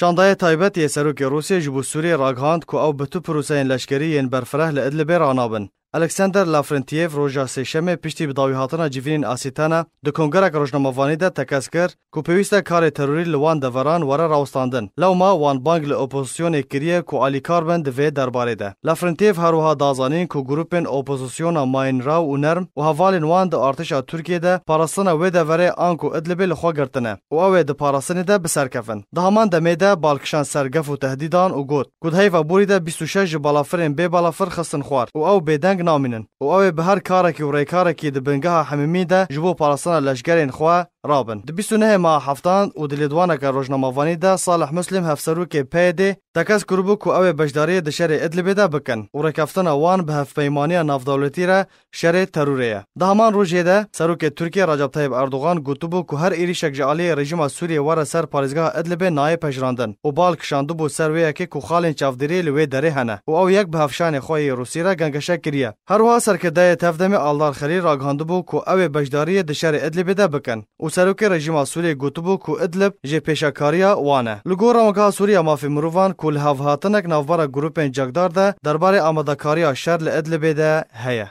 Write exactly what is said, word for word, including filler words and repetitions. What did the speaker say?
Çandayê taybet yê Serokê Rûsiyê ji bo Sûriyê ragihand ku ew bi tu proseyên leşkerî yên berfireh li Idlibê ranabin. Alexander Lavrentiev roja Sêşemê piştî bi dawîhatina civînên Asîtana di kongerek rojnamevanî de tekez kir ku pêwîst e karê terorî li wan deveran were rawestandin. Lewma wan bang li opozisyonê kiriye ku alîkar bin di vê derbarê de. Lavrentiev her wiha da zanîn ku grûpên opozisyona mayînraw û nerm û hevalên wan di artêşa Tirkiyê de parastina wê deverê anku Idlibê li xwe girtine û ew ê di parastinê de bi ser kevin. Di heman demê de bal kişand ser gef û tehdîdan û got ku di heyva borî de bîst û şeş ji balafirên bê balafir xistin xwar û ew bêdeng namînin û ew ê bi her karekî û rêkarekî di bingeha hemimî de ji bo parastina leşkerên xwe rabin. Di bîst û nehê meha heftan û di lêdwaneke rojnamevanî de Salih Muslim hevserokê P Y D'ê tekez kiribû ku ew ê beşdariyê di şerê Idlibê de bikin û rêkeftina wan bi hevpeymaniya navdewletî re şerê terorê ye. Di heman rojê de Serokê Tirkiyê Recep Tayyip Erdogan gotibû ku her êrîşek ji aliyê rejîma Sûriyê were ser parêzgeha Idlibê nayê pejirandin û bal kişandibû ser wê yekê ku xalên çavdêriyê li wê derê hene û ew yek bi hevşanê xwe yê Rûsî re gengeşe kiriye. Her wiha serkirdeyê Tevdemê Aldar Xelîl ragihandibû ku ew ê beşdariyê di şerê Idlibê de bikin û serokê rejîma Sûriyê gotibû ku Idlib jê pêşakariya wan e. Li gor Rewandgeha Sûrî ya Mafê Mirovan ku li hevhatinek navbera grûpên cakdar de derbarê amadekariya şer li Idlibê de heye.